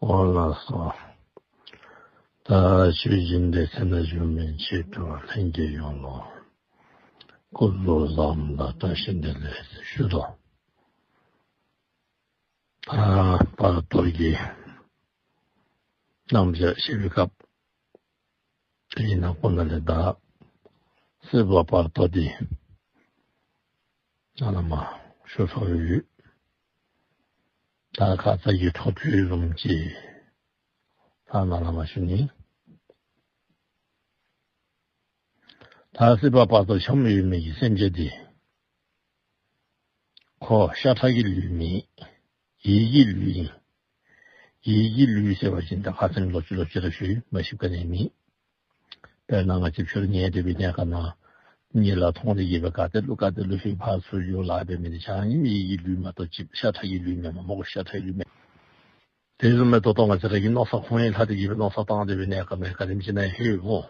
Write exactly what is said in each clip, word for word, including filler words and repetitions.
འོ་ལགས་སོ། ད་ཆོས་སྦྱིན་སྡེ་ཚན་ནང་བཞུགས་མི་ཆོས་གྲོགས་ལྷན་རྒྱས་ཡོངས་ལུ་སྐུ་གཟུགས་བཟང་དང་བཀྲ་ཤིས་བདེ་ལེགས་ཞུ་དོ། ད་བར་དོ་གི་རྣམ་གཞག་བཤད་པའི་སྐབས་དེ་ནང་ཁོ་ན་ལས་ད་སྲིད་པ་བར་དོ་འདི་ནཱ་ལས་མར་ཞུ་ཚར་ཡོད། ད་ཁ་ཙ་གི་འཕྲོ་མཐུད་བཟུམ་ཅིག་ད་ནཱ་ལས་མར་ཞུ་ནི། ད་སྲིད་པ་བར་དོ་འཁྱམས་ཡོད་མི་གི་སེམས་ཅན་འདི་ཁོ་ཤ་ཁྲག་གི་ལུས་མེན། ཡིད་ཀྱི་ལུས་ཨིན། ཡིད་ཀྱི་ལུས་ཟེར་བ་ཅིན་ད་ཁ་ཙ་ལོག་ཅི་ལོག་ཅི་ར་ཞུ་མ་ཤེས་ག་ནི་མེད། དཔེར་ན་ང་བཅས་ཕྱི་རུ་ཉལ་སྡོད་པའི་གནས་སྐབས་ནང་གཉིད་ལམ་མཐོང་སྟེ་གི་སྦེ་ག་ཏེ་ལུ་ག་ཏེ་ལུ་ལྷོད་ཕར་ཚུར་འགྱོ་ལཱ་འབད་མི་འདི་ཆ་མཉམ་ཡིད་ཀྱི་ལུས་མ་གཏོགས་ཅིག་ཤ་ཁྲག་གི་ལུས་མེན་མས་སྨོ། ཤ་ཁྲག་གི་ལུས་མེན། དེ་བཟུམ་སྦེ་ད་ལྟོ་ང་བཅས་ར་གི་མནོ་བསམ་ཁོང་ཡང་ལྷག་སྟེ་གི་སྦེ་མནོ་བསམ་བཏང་སྟེ་སྦེ་གནས་སྐབས་ནང་ག་དེམ་ཅིག་ནང་ལྷོད་འོང་།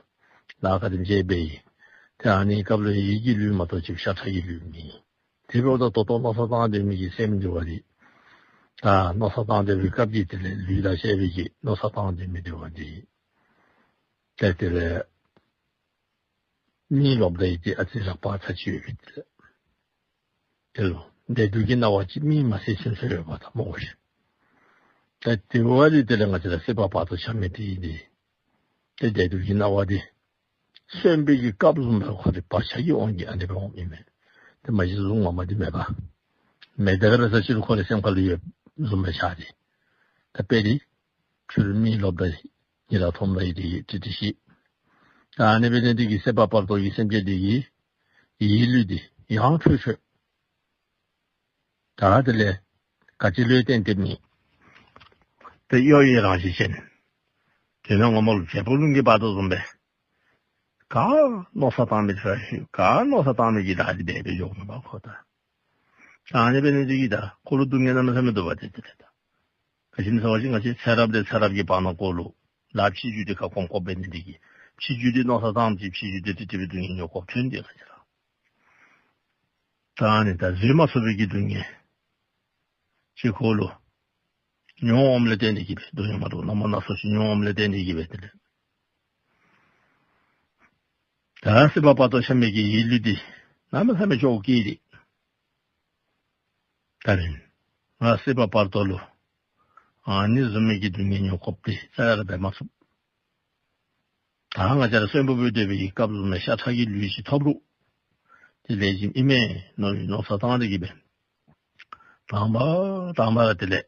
ལཱ་ག་དེམ་ཅིག་འབད་ཡི། ཏེ་ཨ་ནི་སྐབས་ལུ་ཡིད་ཀྱི་ལུས་མ་གཏོགས་ཅིག་ཤ་ཁྲག་གི་ལུས་མེན། དེ་འབདཝ་ད་ད་ལྟོ་མནོ་བསམ་བཏང་སྡོད་མི་གི་སེམས་འདི་བ་འདི་ད་མནོ་བསམ་བཏང་སྡོད་པའི་སྐབས་ཀྱི་དེ་ལས་ལུས་དང་བཅས་པའི་གི་མནོ་བསམ་བཏང་སྡོད་མི་འདི་བ་འདི་ཏེ་དེ་ལས་མིག་ལོག་ད་ཡི་ཏེ་ཨ་ཙི་རགས་པ་ཚ་ཅིག་ཡོད་པས། དེ་ལས་དེ་ལུ་བདེ་སྡུག་གི་སྣང་བ་ཅིག་མིག་མ་གསལ་ཚུན་ཚོད་ཡོདཔ་ད་སྨོ་ཤིག། ད་དེ་བ་འདི་དེ་ལས་ང་བཅས་ར་སྲིད་པ་བར་དོ་འཁྱམས་མི་འདི་ཨིན་ཏེ། ཏེ་བདེ་སྡུག་གི་སྣང་བ་འདི་གསོན་པའི་གི་སྐབས་བཟུམ་སྦེ་ཁོ་འདི་བག་ཆགས་ཀྱི་དབང་གིས་ཨ་ནི་སྦེ་འོངམ་ཨིན་མས། ཏེ་མ་གཞི་གཟུགས་ངོ་མ་འདི་མེད་པ། མེད་ད་ག་ར་ས་ཕྱི་རུ་ཁོ་རའི་སེམས་ཁ་ལུ་ཡོདཔ་བཟུམ་སྦེ་ཆགས་ཏེ། ད་དཔེ་འདི་ཕྱི་རུ་མིག་ལོག་ད་ཡི་གཉིད་ལམ་མཐོངམ་ད་ཡི་ཏེ་ཡོད་ཏེ་ཏེ་ཤི། ད་ཨ་ནི་འབད་ནི་འདི་གིས་སྲིད་པ་བར་དོ་གི་སེམས་ཅན་འདི་གི་ཡིད་ལུས་འདི་ཡང་འཕྲོས་འཕྲོས། ད་དེ་ལས་ག་ཅི་ལུ་བརྟེན་ཏེ་མེད། ཏེ་གཡོ་བའི་རང་བཞིན་ཅན། དོན་ངོ་མ་ལུ་བྱེད་པོ་རླུང་གིས་འབག་དོ་བཟུམ་སྦེ། ག་མནོ་བསམ་བཏང་མི་ཚུ་ཞུ་ག་མནོ་བསམ་བཏང་མི་གི་ད་འདི་འབད་འབད་འགྱོཝ་མས་པ་ཁོ་ད། ད་ཨ་ནི་འབད་ནི་འདི་གིས་ད་ཁོ་ལུ་སྡུག་བསྔལ་གནམ་མེད་ས་མེད་འདུག་པ་ཏེ་དེ་ལས་ད། ག་ཅི་སྨོ་ཟེར་བ་ཅིན་ང་བཅས་ཚེ་རབས་དང་ཚེ་རབས་ཀྱི་བར་ན་ཁོ་ལུ་ལཱ་ཕྱི་འགྱུར་འདི་ཁར་གོམས་གོམས་འབད་ནི་འདི་གིས་ཕྱི་འགྱུར་འདི་མནོ་བསམ་བཏངམ་ཅིག་ཕྱི་འགྱུར་འདི་ཏེ་དེ་སྦེ་སྡུག་བསྔལ་མྱོང་དགོཔ་ཐོན་ཏེ་ག་ཅི་ར། ད་ཨ་ནི་ད་བཟོད་མ་ཚུགས་པའི་གི་སྡུག་བསྔལ་ཅིག་ཁོ་ལུ་མྱོང་འོངམ་ལས་བརྟེན་ཏེ་གི་སྦེ་སྡུག་བསྔལ་མ་འདྲཝ་རྣམ་པ་སྣ་ཚོགས་ཅིག་མྱོང་འོངམ་ལས་བརྟེན་ཏེ་གི་སྦེ་དེ་ལས་ད་སྲིད་པ་བར་དོ་འཁྱམས་མི་གི་ཡིད་ལུས་འདི་གནམ་མེད་ས་མེད་སྐྱོ་བོ་སྐྱེས་ཏེ། ད་རིས་ང་སྲིད་པ་བར་དོ་ལུ་ཨ་ནི་བཟུམ་མའི་གི་སྡུག་བསྔལ་མྱོང་དགོཔ་འདི་རྩ་ལས་ར་འབད་མ་ཚུགས། ད་ང་བཅས་ར་གསོན་པོ་སྦེ་སྡོད་པའི་གི་སྐབས་བཟུམ་མའི་ཤ་ཁྲག་གི་ལུས་ཅིག་ཐོབ་རུང་དེ་ལེགས་ཤོམ་ཨིན་མས་མནོ་བའི་མནོ་བསམ་བཏང་སྟེ་གི་སྦེ་དང་པ་དང་པ་ར་དེ་ལས་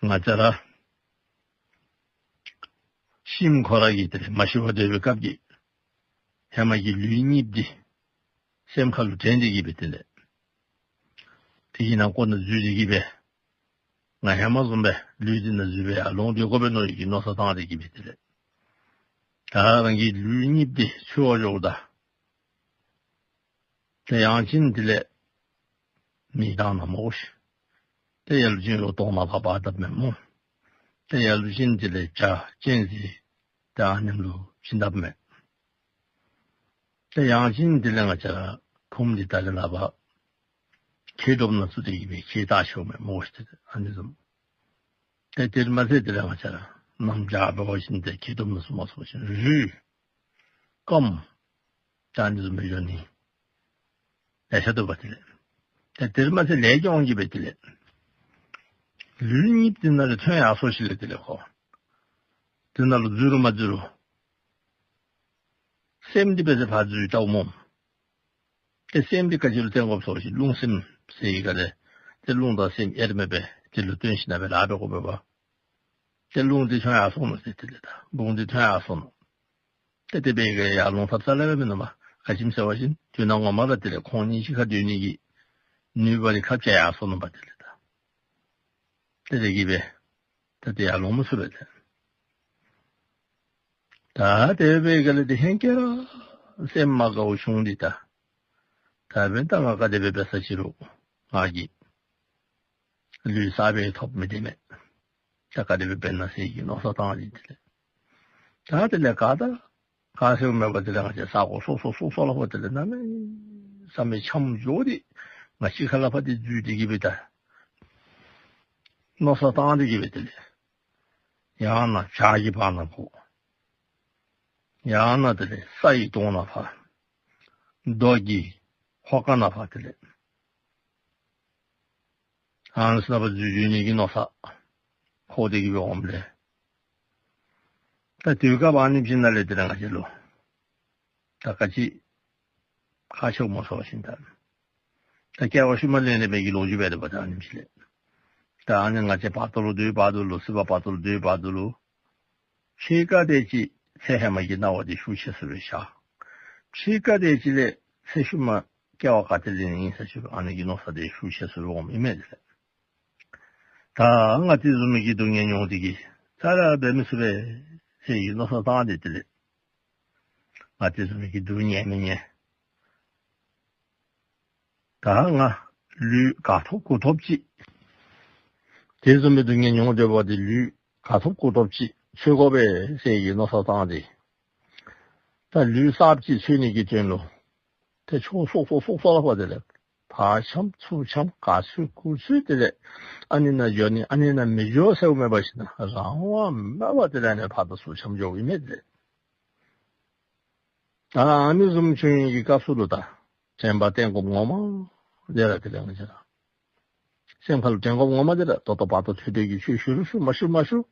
ང་བཅས་ར་ཤི་མི་ཁོ་ར་གིས་དེ་ལས་མ་ཤི་བར་སྡོད་པའི་སྐབས་ཀྱི་ཧེ་མ་གི་ལུས་གཉིསཔོ་འདི་སེམས་ཁ་ལུ་དྲན་ཏེ་གི་སྦེ་དེ་ལས་དེ་གི་ནང་ཁོ་ན་འཛུལ་ཏེ་གི་སྦེ་ང་ཧེ་མ་བཟུམ་སྦེ་ལུས་འདི་ནང་འཛུལ་སྦེ་ཡར་ལོང་སྡོད་དགོ་པས་མནོ་བའི་གི་མནོ་བསམ་བཏང་སྟེ་གི་སྦེ་དེ་ལས་ད་རང་གི་ལུས་གཉིསཔོ་འདི་འཚོལ་བར་འགྱོཝ་ད། ཏེ་ཡང་ཅིན་དེ་ལས་མི་དང་ནག་མོ་ཤིག། ཏེ་ཡང་ཅིན་ལོག་དོང་ནང་ཕར་འབག་དཔ་མས་སྨོ། ཏེ་ཡང་ཅིན་དེ་ལས་བྱ་གཅན་གཟན་ད་ཨ་ནེམ་ལུ་བྱིན་དཔ་མས། ཏེ་ཡང་ཅིན་དེ་ལས་ང་བཅས་ར་ཕུངམ་འདི་ད་རེས་ནངས་པ་མཁལ་རྡོགཔ་ནང་བཙུགས་ཏེ་གི་སྦེ་མཁལ་བཏགས་ཆོགཔ་མས་སྨོ་ཤིག། ཏེ་ཨ་ནི་བཟུམ། ཏེ་དེ་མ་ཚད་དེ་ལས་ང་བཅས་ར་གནམ་བྱཱར་འབད་བ་ཅིན་ཏེ་མཁལ་རྡོགཔ་ནང་བཙུགས་མ་ཚུགས་པ་ཅིན་རུལ་སྐམ་ད་ཨ་ནི་བཟུམ་སྦེ་འགྱོ་ནི་ལེ་ཤ་འདུག་པ་དེ་ལས། ཏེ་དེ་མ་ཚད་ལས་ཀྱི་དབང་གིས་སྦེ་དེ་ལས་ལུས་གཉིསཔོ་དེ་ནང་ལས་ཐོན་ཡར་སོང་ཞིནམ་ལས་དེ་ལས་ཁོ་དེ་ནང་ལུ་འཛུལ་རུང་མ་འཛུལ་རུང་སེམས་འདི་འབད་ཟེར་ཕར་འཛུལ་བལྟཝ་སྨོ། ཏེ་སེམས་འདི་ག་ཅི་ལུ་བརྟེན་དགོཔ་ཟེར་བ་ཅིན་རླུང་སེམས་ཟེར་བའི་སྒང་ལས་ཏེ་རླུང་དང་སེམས་དབྱེར་མེད་པའི་དེ་ལུ་བརྟེན་ཞིནམ་ལས་སྦེ་ལཱ་འབད་དགོ་པས་པ། ཏེ་རླུང་འདི་ཐོན་ཡར་སོང་ནུག་ཟེར་དེ་ལས་ད་བུང་འདི་ཐོན་ཡར་སོང་ནུག། ཏེ་དེ་སྦེ་གི་ཡར་ལོང་ཐབས་རྩ་ལས་ར་མིན་ནུག་པ། ག་ཅི་སྨོ་ཟེར་བ་ཅིན་དོན་ངོ་མ་ར་དེ་ལས་ཁོང་གཉིས་གཅིག་ཁར་སྡོད་ནི་གི་ནུས་པ་འདི་ཁ་བཅད་ཡར་སོང་ནུག་པ་དེ་ལས་ད། ཏེ་དེ་གིས་སྦེ་ད་དེ་ཡར་ལོང་མི་ཚུགས་པས་ཏེ། ད་དེ་སྦེ་གི་ལས་དེ་ཧེང་སྐལ་ར་སེམས་མ་དགའཝ་བྱུང་སྟེ་ད། ད་འབདན་ད་ང་ག་དེ་སྦེ་འབད་ས་ཅི་རུང་ང་གིས་ལུས་གསརཔ་ཐོབ་མི་བདེ་མས། ད་ག་དེ་སྦེ་འབད་ན་ཟེར་གྱི་མནོ་བསམ་བཏང་སྟེ་དེ་ལས། ད་དེ་ལས་ག་ད་ག་ཟེར་མེད་པར་དེ་ལས་ང་བཅས་ས་གོ་སོ་སོ་སོ་སོ་ལུ་ཕར་དེ་ལས་གནམ་མེད་ས་མེད་འཁྱམས་འགྱོ་སྟེ་ང་གཅིག་ཁར་ལུ་ཕར་དེ་འཛུལ་ཏེ་གི་སྦེ་ད། མནོ་བསམ་བཏང་སྟེ་གི་སྦེ་དེ་ལས་ཡང་ན་བྱག་གི་བར་ན་འགོ། ཡང་ན་དེ་ལས་ས་ཡི་དོང་ནང་ཕར། རྡོ་གི་ཧོ་ཀ་ནང་ཕར་དེ་ལས་ཨ་ནི་ཚུ་ནང་ཕར་འཛུལ་འཛུལ་ནི་གི་མནོ་བསམ་འཁོར་ཏེ་གི་སྦེ་འོངམ་ལས། ད་དུས་སྐབས་ཨ་ནེམ་ཅིག་ནང་ལས་དེ་ལས་ང་བཅས་ལུ་ད་ག་ཅི་ཁག་ཆེཝ་སྨོ་ཟེར་བ་ཅིན་ད་ད་སྐྱེ་བ་ཤུལ་མ་ལེན་ནི་འབད་གི་ལོ་རྒྱུས་འབད་དེ་འབདཝ་ད་ཨ་ནེམ་ཅིག་ལས། ད་ཨ་ནི་ང་བཅས་བར་དོ་ལུ་སྡོད་བར་དོ་ལུ་སྲིད་པ་བར་དོ་ལུ་སྡོད་བར་དོ་ལུ་ཕྱི་ཁ་དེ་ཅིག་ཚེ་ཧེ་མ་གི་སྣང་བ་དེ་ཤུགས་ཆེ་སུ་སྦེ་ཤར། ཕྱི་ཁ་དེ་ཅིག་ལས་ཚེ་ཤུལ་མ་སྐྱེ་བ་ག་ཏེ་ལེན་ནི་ཨིན་ས་ཅིག་ཨ་ནི་གི་མནོ་བསམ་དེ་ཤུགས་ཆེ་སུ་སྦེ་འོངམ་ཨིན་མས་དེ་ལས། ད་ང་དེ་བཟུམ་མའི་གི་སྡུག་བསྔལ་མྱོང་སྟེ་གི་རྩ་ལས་འབད་མི་ཚུགས་པས་ཟེར་གྱི་མནོ་བསམ་བཏང་སྟེ་དེ་ལས་ང་དེ་བཟུམ་མའི་གི་སྡུག་བསྔལ་མི་ཉན། ད་ང་ལུས་ག་ཐོབ་གུ་ཐོབ་ཅིག་དེ་བཟུམ་མའི་སྡུག་བསྔལ་མྱོང་སྡོད་པ་དེ་ལུས་ག་ཐོབ་གུ་ཐོབ་ཅིག་འཚོལ་དགོ་པས་ཟེར་གྱི་མནོ་བསམ་བཏང་སྟེ། ད་ལུས་གསརཔ་ཅིག་འཚོལ་ནི་གི་དོན་ལུ་ཏེ་ཕྱོགས་སོ་སོ་སོ་སོ་ལུ་ཕར་དེ་ལས་ཕར་འཁྱམས་ཚུར་འཁྱམས་ག་ཚོད་གུ་ཚོད་དེ་ལས་ཨ་ནི་ནང་འགྱོ་ནི་ཨ་ནི་ནང་མི་འགྱོ་ཟེརཝ་མེད་པ་ཅིན་རང་དབང་མེད་པར་དེ་ལས་ཨ་ནི་ཕར་དང་ཚུར་འཁྱམས་འགྱོཝ་ཨིན་མས་དེ་ལས། ད་ཨ་ནི་བཟུམ་བྱུང་ནི་གི་སྐབས་སུ་ལུ་ད་དྲན་པ་བསྟེན་དགོཔ་ངོ་མ་དེ་ར་དེ་ལས་ང་བཅས་ར་སེམས་ཁ་ལུ་དྲན་དགོཔ་ངོ་མ་དེ་ར་ད་ལྟོ་བར་དོ་ཐོས་པའི་གི་ཆོས་ཞུ་རུང་ཞུ་མ་ཞུ་མ་ཞུ།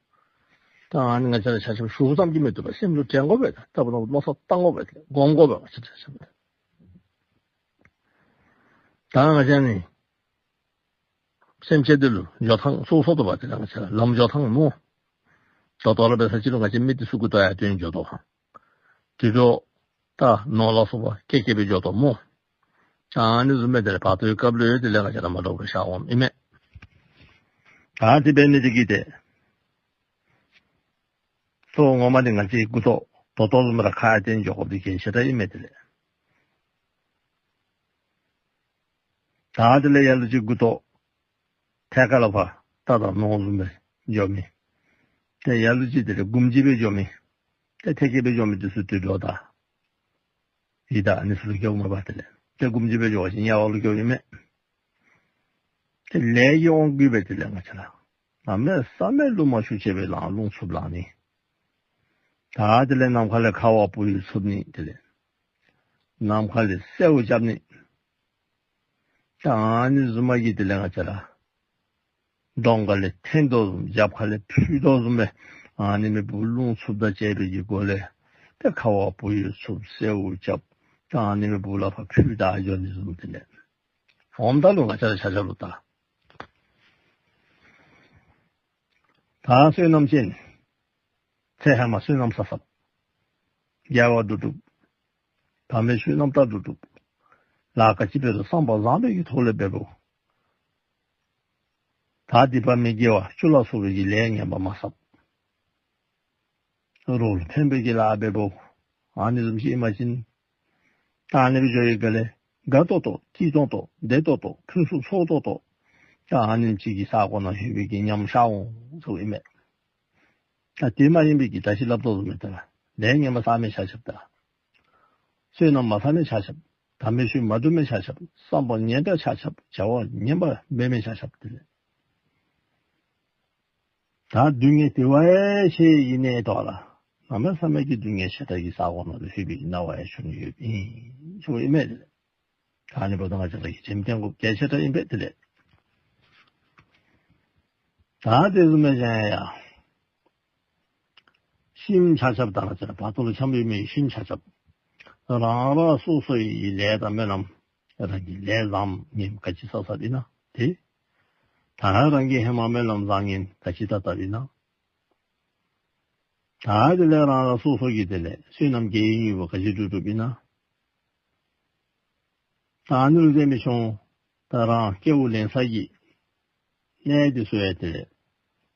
ད་ཨ་ནི་ང་བཅས་ར་ཆ་ཁྱབ་ཞུཝ་ཙམ་གྱིས་མི་བཏུབ་པས། སེམས་ལུ་དྲན་དགོ་པས། ད་ལྟ་བུ་ནང་མནོ་བསམ་བཏང་དགོ་པས། སྒོམ་དགོ་པས་ང་བཅས་ར་ཆ་ཁྱབ། ད་ང་བཅས་ནི་སེམས་ཅན་འདི་ལུ་འགྱོ་ཐངས་སོ་སོ་འདུག་པ། དེ་ལས་ང་བཅས་ར་ལམ་འགྱོ་ཐངས་སྨོ། ད་ལྟོ་ར་འབད་ས་ཅིག་ལུ་ང་བཅས་མི་འདི་ཚུ་གུ་ལྟོ་ཡར་བཏོན་འགྱོ་དོ། དེ་འགྱོ་ད་ནོར་ལ་སོགས་པ་སྐྱེ་སྐྱེ་སྦེ་འགྱོ་དོ་སྨོ། ཨ་ནི་བཟུམ་སྦེ་དེ་ལས་བར་དོའི་སྐབས་ལུ་དེ་ལས་ང་བཅས་ར་མ་འདྲཝ་སྦེ་ཤར་འོངམ་ཨིན་མས། ད་དེ་འབད་ནི་དེ་གིས་ཏེ་གཙོ་བོ་ངོ་མ་འདི་ང་བཅས་མགུ་ཏོ་ད་ལྟོ་བཟུམ་ར་ཁ་ཡར་བཏོན་འགྱོ་དགོཔ་འདི་གལ་ཆེ་དྲགས་ཨིན་མས་དེ་ལས། ད་དེ་ལས་ལ་ལུ་ཅིག་མགུ་ཏོ་ཐད་ཀར་ལུ་ཕར་ད་ད་ནོར་བཟུམ་སྦེ་འགྱོ་མི། ཏེ་ལ་ལུ་ཅིག་དེ་ལས་གུམ་ཅིག་སྦེ་འགྱོ་མི། ཏེ་ཐད་ཀར་སྦེ་འགྱོ་མི་འདི་ཚུ་དུད་འགྲོ་དང་ཡི་དྭགས་ཨ་ནི་ཚུ་ལུ་སྐྱེཝ་མས་པ། དེ་ལས་ཏེ་གུམ་ཅིག་སྦེ་འགྱོ་བ་ཅིན་དམྱལ་བ་ལུ་སྐྱེཝ་ཨིན་མས། ཏེ་ལས་ཀྱི་དབང་གིས་སྦེ་དེ་ལས་ང་བཅས་ར་གནམ་མེད་ས་མེད་རླུང་མ་ཤུགས་ཆེ་སྦེ་ལང་རླུང་འཚུབ་ལང་ནི། ད་དེ་ལས་ནམ་མཁའ་ལས་ཁ་བ་སྤུ་ཡུ་འཚུབ་ནི། དེ་ལས་ནམ་མཁའ་ལས་སེརཝ་རྐྱབ་ནི། ད་ཨ་ནི་བཟུམ་མའི་གི་དེ་ལས་ང་བཅས་ར་གདོང་ཁ་ལས་འཐེན་དོ་བཟུམ་རྒྱབ་ཁ་ལས་འཕུལ་དོ་བཟུམ་སྦེ་ཨ་ནི་མེ་བུ་རླུང་འཚུབ་དང་བཅས་པའི་གི་སྒོ་ལས་ཏེ་ཁ་བ་སྤུ་ཡུ་འཚུབ་སེརཝ་རྐྱབ། ད་ཨ་ནི་མེ་བུ་ལ་ཕར་འཕུལ་ད་འགྱོ་ནི་བཟུམ་དེ་ལས་འོངམ་ད་ལུ་ང་བཅས་ར་ཆ་ཁྱབ་ལུ་ད་ད་བསོད་ནམས་ཅན་ཚེ་ཧེ་མ་བསོད་ནམས་བསགས་བསགསཔ། དགེ་བ་སྒྲུབ་སྒྲུབ། དམ་པའི་ཆོས་རྣམ་དག་སྒྲུབ་སྒྲུབ། ལཱ་ག་ཅི་འབད་རུང་བསམ་པ་བཟང་པོའི་གི་ཐོག་ལས་འབད་བོ། ད་སྡིག་པ་མི་དགེ་བ་བཅུ་ལ་སོགས་པའི་གི་ལས་ངན་པ་མ་བསགསཔ། རོགས་ལུ་ཕན་པའི་གི་ལཱ་འབད་བོ། ཨ་ནི་བཟུམ་ཅིག་ཨིན་པ་ཅིན་ད་ཨ་ནི་སྦེ་འགྱོ་བའི་སྒང་ལས་དགའ་ཏོག་ཏོ་སྐྱིད་ཏོང་ཏོ་བདེ་ཏོག་ཏོ་ཕུན་སུམ་ཚོགས་ཏོག་ཏོ་ད་ཨ་ནེམ་ཅིག་གི་ས་གོ་ནང་ལྷོད་པའི་གི་ཉམས་ཤར་འོང་ཟེརཝ་ཨིན་མས། ད་དེ་མ་ཡིན་པའི་གི་ད་ཅི་སླབ་དོ་བཟུམ་སྦེ་ད་ལས་ངན་པ་བསགས་མི་ཆ་ཁྱབ་དང་བསོད་ནམས་མ་བསགས་མི་ཆ་ཁྱབ། དམ་པའི་ཆོས་མ་སྒྲུབ་མི་ཆ་ཁྱབ། བསམ་པ་ངན་པ་ཆ་ཁྱབ། བྱ་བ་ངན་པ་འབད་མི་ཆ་ཁྱབ། དེ་ལས་ད་སྡུག་བསྔལ་དེ་བ་ཡང་ཆེ་ཡི་ནད་ཐོག་ལ་གནམ་མེད་ས་མེད་ཀྱི་སྡུག་བསྔལ་ཆེ་དྲགས་ཀྱི་ས་གོ་ནང་ལུ་ལྷོད་པའི་གི་སྣང་བ་ཡང་བྱུང་ཡོདཔ་ཨིན་ཟེརཝ་ཨིན་མས། དེ་ལས་ད་ཨ་ནི་འབདཝ་ད་ང་བཅས་ར་གིས་དྲན་བསྟེན་དགོཔ་གལ་ཆེ་དྲགས་ཨིན་པས། དེ་ལས་ད་དེ་བཟུམ་སྦེ་ཡང་ཡང་ཤི་མི་ཆ་ཁྱབ་དང་ང་བཅས་ར་བར་དོ་ལུ་འཁྱམས་ཡོད་མི་ཤི་མི་ཆ་ཁྱབ་རང་རང་སོ་སོའི་ལས་དང་སྨོན་ལམ་རང་གི་ལས་བཟང་ངན་ག་ཅི་བསགས་བསགསཔ་ཨིན་ན་དེ། ད་རང་གི་ཧེ་མ་སྨོན་ལམ་བཟང་ངན་ག་ཅི་བཏབ་བཏབཔ་ཨིན་ན། ད་དེ་ལས་རང་རང་སོ་སོ་གི་དེ་ལས་བསོད་ནམས་དགེ་བའི་དངོས་པོ་ག་ཅི་སྒྲུབ་སྒྲུབཔ་ཨིན་ན། ད་ཨ་ནི་ལུ་བརྟེན་མི་ཤོང་། ད་རང་སྐྱེ་བ་ལེན་ས་གི་གནས་དེ་ཚུ་ཡང་དེ་ལས་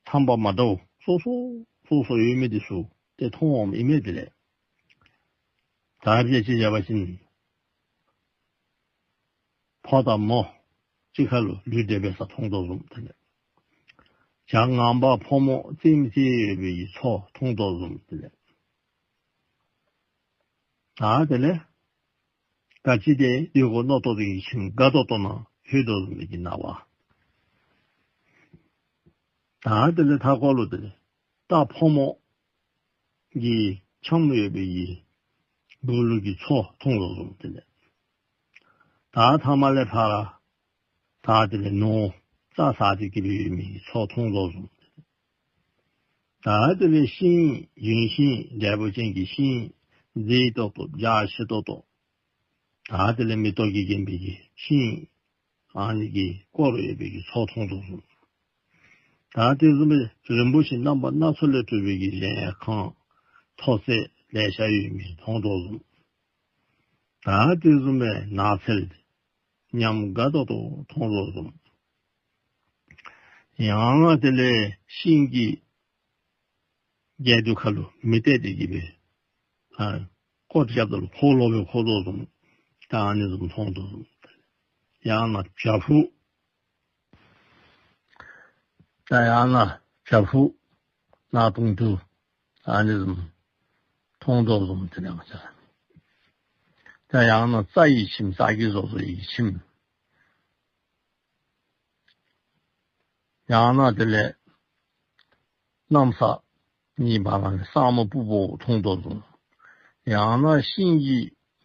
ཐང་པ་མ་འདྲཝ་སོ་སོ་སོ་སོ་ཡོད་མི་དེ་ཚུ་ཏེ་མཐོང་འོངམ་ཨིན་མས། དེ་ལས་ད་དཔེ་ཅིག་བཞག་པ་ཅིན་ཕོ་དང་མོ་གཅིག་ཁར་ལུ་ལུས་འབྲེལ་འབད་ས་མཐོང་དོ་བཟུམ། དེ་ལས་བྱ་ངང་པ་ཕོ་མོ་རྩེདམོ་རྩེ་ཡོད་པའི་གི་ཚོགས་མཐོང་དོ་བཟུམ། དེ་ལས་ད་དེ་ལས་ག་ཅི་དེ་ཡོད་གོ་མནོ་ཏོག་ཏོ་གི་ཁྱིམ་དགའ་ཏོག་ཏོ་ནང་ལྷོད་དོ་བཟུམ་མའི་གི་སྣང་བ། ད་དེ་ལས་མཐའ་སྐོར་ལུ་དེ་ལས་རྟ་ཕོ་མོ་གི་འཆམ་ཡོད་པའི་གི་སྦུག་ལུ་གི་མཚོ་མཐོང་དོ་བཟུམ། དེ་ལས་ད་མཐའ་མ་ལས་ཕར་ད་དེ་ལས་ནོར་བཙའ་ཟ་སྟེ་གི་སྦེ་ཡོད་མི་མཚོ་མཐོང་དོ་བཟུམ། ད་དེ་ལས་ཤིང་ལྗོན་ཤིང་འབྲས་བུ་ཅན་གྱི་ཤིང་མཛེས་ཏོག་ཏོ་འཇའ་ཆི་ཏོག་ཏོ། ད་དེ་ལས་མེ་ཏོག་གིས་བརྒྱན་པའི་གི་ཤིང་ཨ་ནི་གིས་བསྐོར་ཡོད་པའི་གི་མཚོ་མཐོང་དོ་བཟུམ། ད་དེ་བཟུམ་སྦེ་རིན་པོ་ཆེ་རྣམ་པ་སྣ་ཚོགས་ལས་གྲུབ་པའི་གི་གཞལ་ཡས་ཁང་ཐོག་ཚད་ལེ་ཤ་ཡོད་མི་མཐོང་དོ་བཟུམ། ད་དེ་བཟུམ་སྦེ་ནགས་ཚལ་ཉམས་དགའ་ཏོག་ཏོ་མཐོང་དོ་བཟུམ། ཡང་ན་དེ་ལས་ཤིང་གི་རྒྱན་དུ་ཁ་ལུ་མེ་བཏེགས་ཏེ་གི་སྦེ་ཨ་བསྐོར་རྐྱབ་ད་ལུ་འཁོར་ལོ་སྦེ་འཁོར་དོ་བཟུམ། ད་ཨ་ནི་བཟུམ་མཐོང་དོ་བཟུམ། ཡང་ན་བྱག་ཕུག། ད་ཡང་ན་བྱག་ཕུག་ནགས་དུང་དུ་ཨ་ནི་བཟུམ་མཐོང་དོ་བཟུམ། དེ་ལས་ཡང་ན་རྩྭ་ཡི་ཁྱིམ། རྩྭ་གིས་བཟོ་བཟོ་ཡི་ཁྱིམ། ཡང་ན་དེ་ལས་གནམ་ས་གཉིས་བར་ན་ལས་ས་སྨུག་སྤུབ་སྤུབ་མཐོང་དོ་བཟུམ། ཡང་ན་ཤིང་གི་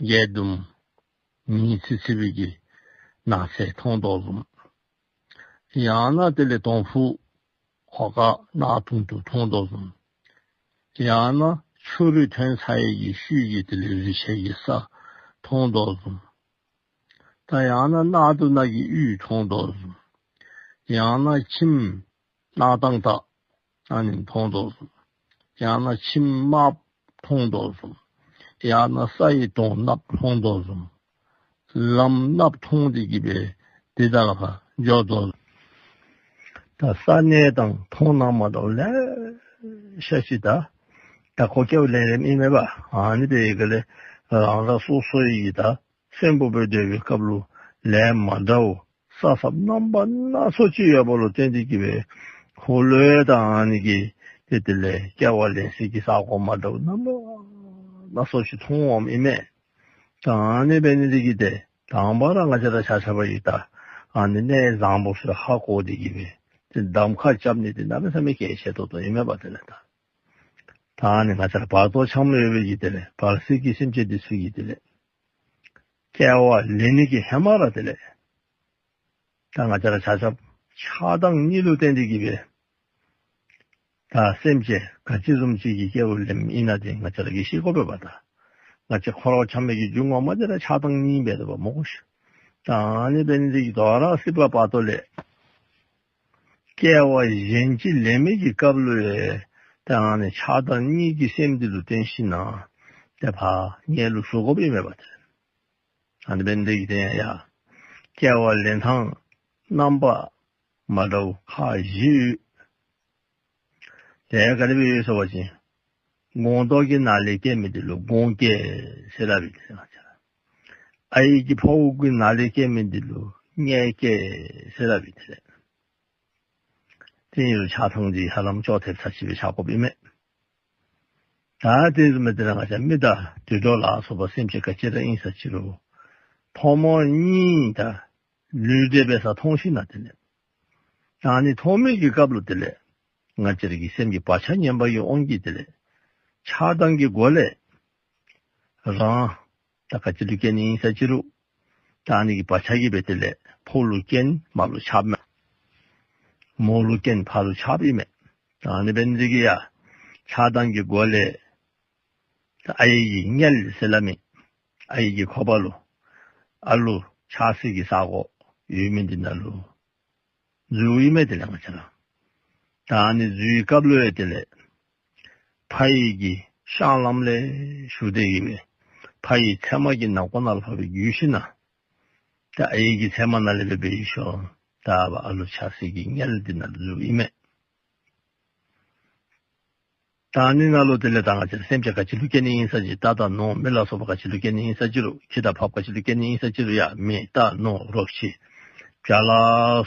འགྱེལ་དུམ་ཉིལ་ཚིལ་ཚིལ་བའི་གི་ནགས་ཚལ་མཐོང་དོ་བཟུམ། ཡང་ན་དེ་ལས་དོང་ཕུག་ཧོ་ཀ་ནགས་དུང་དུ་མཐོང་དོ་བཟུམ། ཡང་ན་ཆུ་རུད་ཐོན་ཚར་ཡི་གི་ཤུལ་གྱི་དེ་ལས་རི་ཆེན་གྱི་ས་མཐོང་དོ་བཟུམ། ད་ཡང་ན་གནག་དུང་ནགས་ཀྱི་གཡུས་མཐོང་དོ་བཟུམ། ཡང་ན་ཁྱིམ་གནག་དང་ད་ཨ་ནི་མཐོང་དོ་བཟུམ། ཡང་ན་ཁྱིམ་དམརཔོ་མཐོང་དོ་བཟུམ། ཡང་ན་ས་ཡི་དོང་གནགཔོ་མཐོང་དོ་བཟུམ། ལམ་གནགཔོ་མཐོང་སྟེ་གི་སྦེ་དེ་དག་ལ་ཕར་འགྱོ་དོ། ད་ས་གནས་དང་མཐོང་སྣང་མ་འདྲཝ་ལེ་ཤ་ཅིག་ད་ད་ཁོ་སྐྱེ་བ་ལེན་ལེནམ་ཨིན་མས་པ། ཨ་ནི་སྦེ་གི་ལས་རང་རང་སོ་སོ་ཡི་ད་གསོན་པོ་སྦེ་སྡོད་པའི་སྐབས་ལུ་ལས་མ་འདྲཝ་ས་སྲབ་རྣམ་པ་སྣ་ཚོགས་ཅིག་ཡོད་པ་ལུ་བརྟེན་ཏེ་གི་སྦེ་ཁོ་ལུ་ཡང་ད་ཨ་ནི་གི་དེ་དེ་ལས་སྐྱེ་བ་ལེན་སའི་གི་ས་གོ་མ་འདྲཝ་རྣམ་པ་སྣ་ཚོགས་ཅིག་མཐོང་འོངམ་ཨིན་མས། ད་ཨ་ནི་འབད་ནི་དེ་གིས་ཏེ་དང་པ་ར་ང་བཅས་ར་ཆ་ཁྱབ་ཡང་ད་ཨ་ནི་གནས་བཟང་པོ་ཚུ་ཧ་གོ་སྟེ་གི་སྦེ་ཏེ་གདམ་ཁ་རྐྱབ་ནི་དེ་གནམ་མེད་ས་མེད་གལ་ཆེ་ཏོག་ཏོ་ཨིན་མས་པ། དེ་ལས་ད་ད་ཨ་ནི་ང་བཅས་ར་བར་དོ་འཁྱམས་ཡོད་པའི་གི་དེ་ལས་བར་སྲིད་ཀྱི་སེམས་ཅན་འདི་ཚུ་གིས་དེ་ལས་སྐྱེ་བ་ལེན་ནི་གི་ཧེ་མ་ར་དེ་ལས་ད་ང་བཅས་ར་ཆ་ཁྱབ་ཆགས་སྡང་གཉིས་ལུ་བརྟེན་ཏེ་གི་སྦེ་ད་སེམས་ཅན་ག་ཅི་བཟུམ་ཅིག་གི་སྐྱེ་བ་ལེནམ་ཨིན་ན་དེ་ང་བཅས་ར་གིས་ཤེས་དགོ་པས་པ། ད་ང་བཅས་ཁོ་ར་འཁྱམས་པའི་གི་རྒྱུ་ངོ་མ་དེ་ར་ཆགས་སྡང་གཉིས་འབད་དོ་བ་སྨོ་གོ་ཤིག། ད་ཨ་ནི་འབད་ནི་དེ་གིས་དོ་རུང་སྲིད་པ་བར་དོ་ལས་སྐྱེ་བ་གཞན་ཅིག་ལེན་མི་གི་སྐབས་ལུ་ཡང་ད་ཨ་ནི་ཆགས་སྡང་གཉིས་ཀྱི་སེམས་འདི་ལུ་བརྟེན་ཞིན་ན་ཏེ་ཕར་མངལ་ལུ་ཞུགས་དགོཔ་ཨིན་མས་པ། ཏེ་ཨ་ནི་འབད་ནི་དེ་གིས་ཏེ་ཡ་སྐྱེ་བ་ལེན་ཐངས་རྣམ་པ་མ་འདྲཝ་ཁག་བཞི་ཡོད། དེ་ག་དེ་སྦེ་ཡོད་ཟེར་བ་ཅིན་སྒོང་རྡོག་གི་ནང་ལས་སྐྱེ་མི་འདི་ལུ་སྒོང་སྐྱེ་ཟེར་སླབ་ཨིན། ཏེ་ཨའི་གི་ཕོཝ་གི་ནང་ལས་སྐྱེ་མི་འདི་ལུ་མངལ་སྐྱེ་ཟེར་སླབ་ཨིན། ཏེ་དེ་ཨིན་རུང་ཆགས་སྡང་འདི་ཧ་ལམ་ཅོག་འཐདཔ་ཚར་ཅིག་སྦེ་ཆགས་དགོཔ་ཨིན་མས། ད་དེ་བཟུམ་སྦེ་དེ་ལས་ང་བཅས་མི་དང་དུད་འགྲོ་ལ་སོགས་པ་སེམས་ཅན་ག་ཅི་ར་ཨིན་ས་ཅི་རུང་ཕོ་མོ་གཉིས་ད་ལུས་འབྲེལ་འབད་ས་མཐོང་ཞིན་ན་དེ་ལས་ད་ཨ་ནི་མཐོང་མི་གི་སྐབས་ལུ་དེ་ལས་ང་བཅས་ར་གི་སེམས་ཀྱི་བག་ཆགས་ངན་པ་གི་དབང་གིས་དེ་ལས་ཆགས་སྡང་གི་སྒོ་ལས་རང་ད་ག་ཅི་ལུ་སྐྱེ་ནི་ཨིན་ས་ཅི་རུང་ད་ཨ་ནི་གི་བག་ཆགས་ཀྱིས་སྦེ་དེ་ལས་ཕོ་ལུ་སྐྱེན་མ་ལུ་ཆགསཔ་མས། མོ་ལུ་སྐྱེན་ཕ་ལུ་ཆགསཔ་ཨིན་མས། ད་ཨ་ནི་འབད་ནི་དེ་གིས་ཡ་ཆགས་སྡང་གི་སྒོ་ལས་ད་ཨའི་གི་མངལ་ཟེར་སླབ་མི་ཨའི་གི་ཁོག་པ་ལུ་ཨ་ལུ་ཆགས་སའི་གི་ས་གོ་ཡོད་མི་འདི་ནང་ལུ་འཛུལཝ་ཨིན་མས། དེ་ལས་ང་བཅས་ར་ད་ཨ་ནི་འཛུལ་བའི་སྐབས་ལུ་ཡང་དེ་ལས་ཕ་ཡི་གི་བཤང་ལམ་ལས་ཞུགས་ཏེ་གི་སྦེ་ཕ་ཡི་མཚན་མ་གི་ནང་ཁོག་ནང་ལུ་ཕར་སྦེ་འགྱུར་ཞིན་ན་ད་ཨའི་གི་མཚན་མ་ནང་ལས་སྦེ་འབད་ཞིནམ་ད་ཨ་ལུ་ཆགས་སའི་གི་མངལ་འདི་ནང་ལུ་འཛུལཝ་ཨིན་མས། ད་ཨ་ནི་ནང་ལུ་དེ་ལས་ད་ང་བཅས་སེམས་ཅན་ག་ཅི་ལུ་སྐྱེ་ནི་ཨིན་ས་ཅི་རྟ་དང་ནོར་མི་ལ་སོགས་པ་ག་ཅི་ལུ་སྐྱེ་ནི་ཨིན་ས་ཅི་རུང་ཁྱི་དང་ཕགཔ་ག་ཅི་ལུ་སྐྱེ་ནི་ཨིན་ས་ཅི་རུང་ཡ་མེ་རྟ་ནོར་རོ་ཁྱི་བྱ་ལ་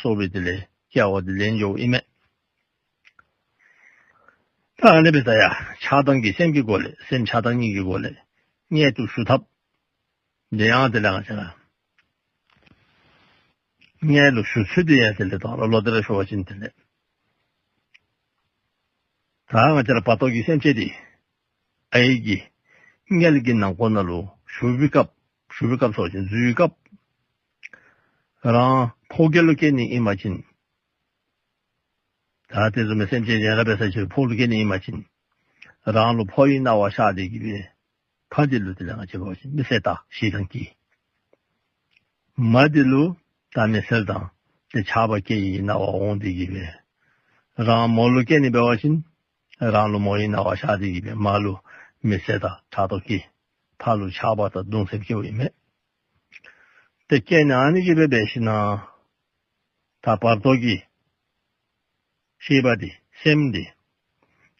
སོགས་པའི་དེ་ལས་སྐྱེ་བ་འདི་ལེན་འགྱོཝ་ཨིན་མས། ད་ཨ་ནི་འབད་ས་ཡ་ཆགས་སྡང་གི་སེམས་ཀྱི་སྒོ་ལས་སེམས་ཆགས་སྡང་གཉིས་ཀྱི་སྒོ་ལས་མངལ་དུ་ཞུགས་ཐབས་འདི་ཡང་དེ་ལས་ང་བཅས་ར་མངལ་ལུ་ཞུགས་ཚུལ་འདི་ཡང་དེ་ལས་དོ་རུང་ལོག་སྟེ་ར་ཞུ་བ་ཅིན་དེ་ལས་ ད་ང་བཅས་ར་བར་དོ་གི་སེམས་ཅན་འདི་ཨའི་གི་མངལ་གྱི་ནང་ཁོག་ནང་ལུ་ཞུགས་པའི་སྐབས་ཞུགས་པའི་སྐབས་སོགས་ཅིག་འཛུལ་བའི་སྐབས་རང་ཕོ་སྐྱེས་ལུ་སྐྱེ་ནི་ཨིན་པ་ཅིན། ད་དེ་བཟུམ་མའི་སེམས་ཅན་གཞན་ར་འབད་ས་ཅིག་ཕོ་ལུ་སྐྱེ་ནི་ཨིན་པ་ཅིན། རང་ལུ་ཕོ་ཡི་སྣང་བ་ཤར་ཏེ་གི་སྦེ་ཕ་འདི་ལུ་དེ་ལས་ང་བཅས་འབད་བ་ཅིན་མི་བསད་དང་ཞེ་སྡང་སྐྱེ། མ་འདི་ལུ་ད་མི་སེར་དང་དེ་ཆགས་པ་སྐྱེ་ཡི་སྣང་བ་འོང་སྟེ་གི་སྦེ་རང་མོ་ལུ་སྐྱེ་ནི་འབད་བ་ཅིན་རང་ལུ་མོ་ཡི་སྣང་བ་ཤར་ཏེ་གི་སྦེ་མ་ལུ་མི་བསད་དང་ཕྲག་དོག་སྐྱེ། ཕ་ལུ་ཆགས་པ་དང་གདུང་སེམས་སྐྱེཝ་ཨིན་མས། ཏེ་སྐྱེ་ནི་ཨ་ནི་གི་སྦེ་འབད་ཞིན་ན་ད་བར་དོ་གི་ཤེས་པ་འདི་སེམས་འདི་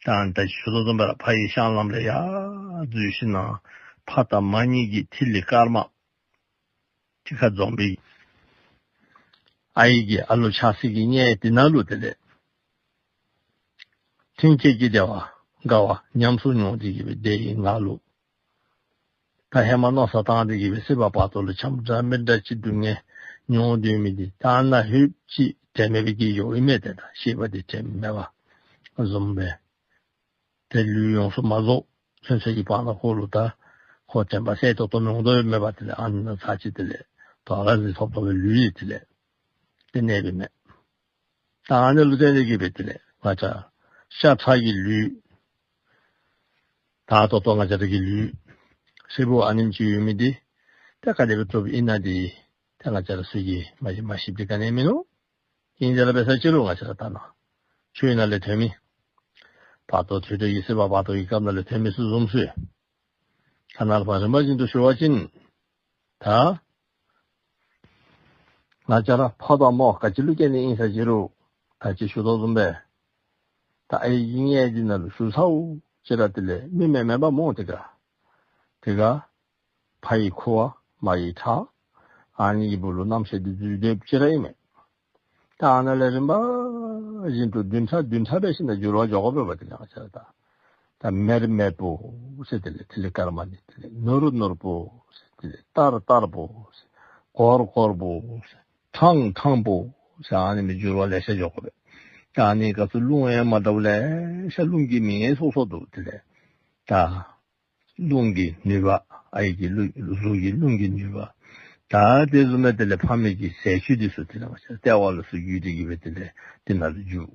ད་ད་ཞུ་དོ་བཟུམ་སྦེ་ར་ཕ་ཡི་བཤང་ལམ་ལས་ཡར་འཛུལ་ཞིན་ན་ཕ་དང་མ་གཉིས་ཀྱི་ཐིག་ལེ་དཀར་དམར་གཅིག་ཁར་འཛོམས་པའི་ཨའི་གི་ཨ་ལོ་ཆགས་སའི་གི་མངལ་འདི་ནང་ལུ་དེ་ལས་ཐིམ་སྐྱེས་ཀྱི་བདེ་བ་དགའ་བ་ཉམས་སུ་མྱོང་སྟེ་གི་སྦེ་དེ་ཡི་ངང་ལུ་ད་ཧེ་མ་མནོ་བསམ་བཏང་སྟེ་གི་སྦེ་སྲིད་པ་བར་དོ་ལུ་འཆམ་འདྲ་མི་འདྲ་ཅིག་སྡུག་བསྔལ་མྱོང་སྡོད་མི་འདི་ད་ནཱ་ལྷོདཔ་ཅིག་དྲན་མེད་པའི་གི་ཡོད་ཨིན་མས། ཏེ་ད་ཤེས་པ་འདི་དྲན་མེད་པ་བཟུམ་སྦེ་ཏེ་ལུས་ཡོངས་སུ་མ་རྫོགས་ཚུན་ཚོད་ཀྱི་བར་ན་ཁོ་ལུ་ད་ཁོ་དྲན་པ་གསལ་ཏོག་ཏོ་མྱོང་དོ་ཡོད་མེད་པ་དེ་ལས་ཨ་ནཱ་ཚར་ཅིག་དེ་ལས་དོ་རུང་ལུས་ཐོབ་ཐོབ་སྦེ་ལུས་ཡི་དེ་ལས་ཏེ་གནས་པའི་མས། ད་ཨ་ནི་ལུ་བརྟེན་ཏེ་གི་སྦེ་དེ་ལས་ང་བཅས་ཤ་ཁྲག་གི་ལུས་ད་ད་ལྟོ་ང་བཅས་ར་གི་ལུས་ཧྲིལ་པོ་ཨ་ནེམ་ཅིག་ཡོད་མི་འདི་ཏེ་ག་དེ་སྦེ་ཐོབ་ཨིན་ན་འདི་ཏེ་ང་བཅས་ར་ཚུ་གིས་མ་མ་ཤེསཔ་འདི་ག་ནི་ཡང་མིན་ནུག། ཨིན་ཏེ་ར་འབད་ས་ཅིག་རུང་ང་བཅས་ར་ད་ནཱ་ཆོས་ནང་ལས་ཐོན་མི་བར་དོ་ཐོས་གྲོལ་གྱི་སྲིད་པ་བར་དོ་གི་སྐབས་ནང་ལས་ཐོན་མི་ཚུ་བཟུམ་ཚུ་ད་ནཱ་ལས་ཕར་རིམ་པ་བཞིན་དུ་ཞུ་བ་ཅིན་ད་ང་བཅས་ར་ཕ་དང་མོ་ག་ཅི་ལུ་སྐྱེ་ནི་ཨིན་ས་ཅིག་རུང་ད་ཅི་ཞུ་དོ་བཟུམ་སྦེ་ད་ཨའི་གི་མངལ་འདི་ནང་ལུ་ཞུགས་ཚརཝ་ཅིག་ར་དེ་ལས་མི་མེན་མེན་པ་མོ་དེ་ག་དེ་ག་ཕ་ཡི་ཁུ་བ་མ་ཡི་ཁྲག་ཨ་ནི་གི་སྦུག་ལུ་རྣམ་ཤེས་འདི་འཛུལ་སྡོདཔ་ཅིག་ར་ཨིན་མས། ད་ཨ་ནཱ་ལས་རིམ་པ་བཞིན་དུ་བདུན་ཕྲག་བདུན་ཕྲག་འབད་ཞིན་ན་འགྱུར་བ་འགྱོ་དགོ་པས་པ། དེ་ལས་ང་བཅས་ར་ད་ད་མེར་མེར་པོ་ཟེར་དེ་ལས་ཐིག་ལེ་དཀར་དམར་འདི་དེ་ལས་ནོར་ནོར་པོ་ཟེར་དེ་ལས་ཏར་ཏར་པོ་ཟེར་གོར་གོར་པོ་ཟེར་ཁྲང་ཁྲང་པོ་ཟེར་ཨ་ནི་མི་འགྱུར་བ་ལེ་ཤ་འགྱོ་དགོ་པས། ད་ཨ་ནི་སྐབས་སུ་རླུང་ཡང་མ་འདྲཝ་ལེ་ཤ་རླུང་གི་མིང་ཡང་སོ་སོ་འདུག། དེ་ལས་ད་རླུང་གི་ནུས་པ་ཨའི་གི་རླུང་གཟུགས་ཀྱི་རླུང་གི་ནུས་པ་ད་དེ་བཟུམ་སྦེ་དེ་ལས་ཕ་མའི་གི་ཟས་བཅུད་འདི་ཚུ་དེ་ལས་ང་བཅས་ལྟེ་བ་ལུ་ཚུར་བརྒྱུད་དེ་གི་སྦེ་དེ་ལས་དེ་ནང་ལུ་འཇུག།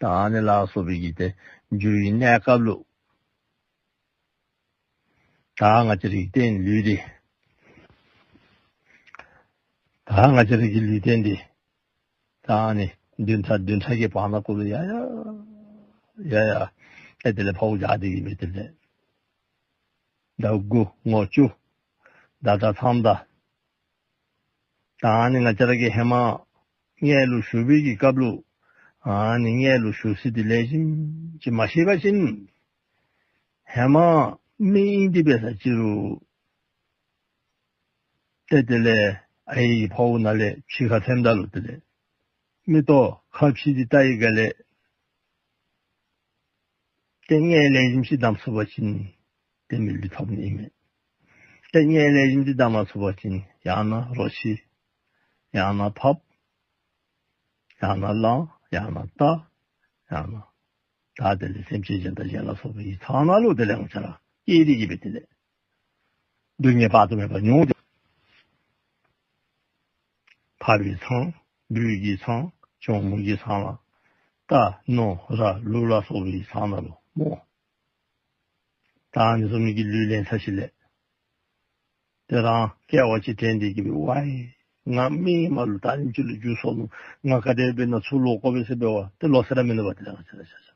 ད་ཨ་ནི་ལ་སོགས་པའི་གི་ཏེ་འཇུ་བའི་གནས་སྐབས་ལུ་ད་ང་བཅས་རའི་རྟེན་ལུས་འདི་ད་ང་བཅས་རའི་གི་ལུས་རྟེན་འདི་ད་ཨ་ནི་བདུན་ཕྲག་བདུན་ཕྲག་གི་བར་ན་ཁོ་ལུ་ཡ་ཡ་ཡ་ཡ་ཨེ་དེ་ལས་ཕོཝ་རྒྱག་སྟེ་གི་སྦེ་དེ་ལས་ཟླཝ་དགུ་ངོ་བཅུ་ཟླ་གྲངས་ཐམ་ད་ད་ཨ་ནི་ང་བཅས་ར་གི་ཧེ་མ་མངལ་ལུ་ཞུགས་པའི་གི་སྐབས་ལུ་ཨ་ནི་མངལ་ལུ་ཞུགས་ས་འདི་ལེགས་ཤོམ་ཅིག་མ་ཤེས་པ་ཅིན་ཧེ་མ་མི་ཨིན་ཏེ་འབད་ས་ཅིག་རུང་ཏེ་དེ་ལས་ཨའི་ཕོཝ་ནང་ལས་ཕྱི་ཁར་ཐོནམ་ད་ལུ་དེ་ལས་མིག་ཏོ་ཁ་ཕྱེ་སྟེ་བལྟ་བའི་སྒང་ལས་ཏེ་མངལ་ལེགས་ཤོམ་ཅིག་བསྡམ་ཚུགས་པ་ཅིན་ཏེ་མི་ལུས་ཐོབ་ནི་ཨིན་མས། ཏེ་མངལ་ལེགས་ཤོམ་ཅིག་བསྡམ་མ་ཚུགས་པ་ཅིན་ཡང་ན་རོ་ཁྱི་ཡང་ན་ཕགཔ་ཡང་ན་གླང་ཡང་ན་རྟ་ཡང་ན་ད་དེ་ལས་སེམས་ཅན་གཞན་དང་གཞན་ལ་སོགས་པའི་ཚང་ནང་ལུ་དེ་ལས་ང་བཅས་ར་སྐྱེས་ཏེ་གི་སྦེ་དེ་ལས་སྡུག་བསྔལ་དཔག་ཏུ་མེད་པ་མྱོང་སྟེ་འཕགས་པའི་ཚང་བུ་གི་ཚང་གྱོག་མོ་གི་ཚང་ལ་རྟ་ནོར་ར་ལུག་ལ་སོགས་པའི་ཚང་ནང་ལུ་སྨོ། ད་ཨ་ནི་བཟུམ་མའི་གི་ལུས་ལེན་ཚར་ཞིནམ་ལས་ཏེ་རང་སྐྱེ་བ་ཅིག་དྲན་ཏེ་གི་སྦེ་ཝའི་ང་མི་མ་ལུས་ད་ཨ་ནེམ་ཅིག་ལུ་འགྱུར་སོ་ནུག། ང་ག་དེ་སྦེ་ན་ཚུར་ལོག་དགོ་པས་ཟེར་འབད་བ་ཏེ་ལོག་ས་ར་མིན་འདུག་པ། དེ་ལས་ང་བཅས་ར་ཆ་ཆ་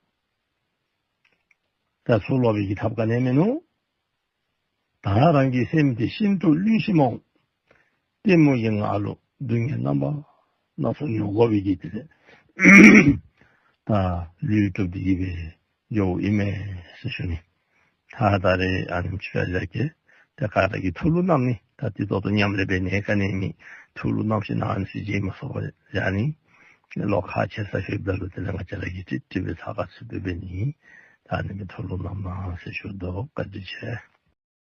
ད་ཚུར་ལོག་པའི་གི་ཐབས་ག་ནི་ཡང་མིན་ནུག། ད་རང་གི་སེམས་འདི་ཤིན་ཏུ་བླུན་ཞིམ་མོ་གཏི་མུག་གི་ངང་ལུ་སྡུག་བསྔལ་རྣམ་པ་སྣ་ཚོགས་མྱོང་དགོ་པའི་གི་དེ་ལས་ད་ལུས་གྲུབ་སྟེ་གི་སྦེ་འགྱོཝ་ཨིན་མས་ཟེར་ཞུ་ནི། ད་ད་རེས་ཨ་ནེམ་ཅིག་སྦེ་བཞག་གེ། ཏེ་ག་ར་གིས་ཐུགས་ལུ་བསྣམས་ནི། ད་འདི་ཏོག་ཏོ་ཉམས་ལེན་འབད་ནི་ག་ནི་མེད། ཐུགས་ལུ་བསྣམས་ཞིན་ན་ཨ་ནི་ཚུ་བརྗེད་མ་སོང་བར་བཞག་ནི། ལོག་ཁག་ཆེ་ས་ཞུཝ་ད་ལུ་དེ་ལས་ང་བཅས་ར་གིས་ཏིག་ཏིག་སྦེ་ཚགས་ཁར་ཚུད་སྦེ་འབད་ནི། ད་ཨ་ནི་སྦེ་ཐུགས་ལུ་བསྣམས་གནང་ཟེར་ཞུ་དོ། བཀའ་དྲིན་ཆེ།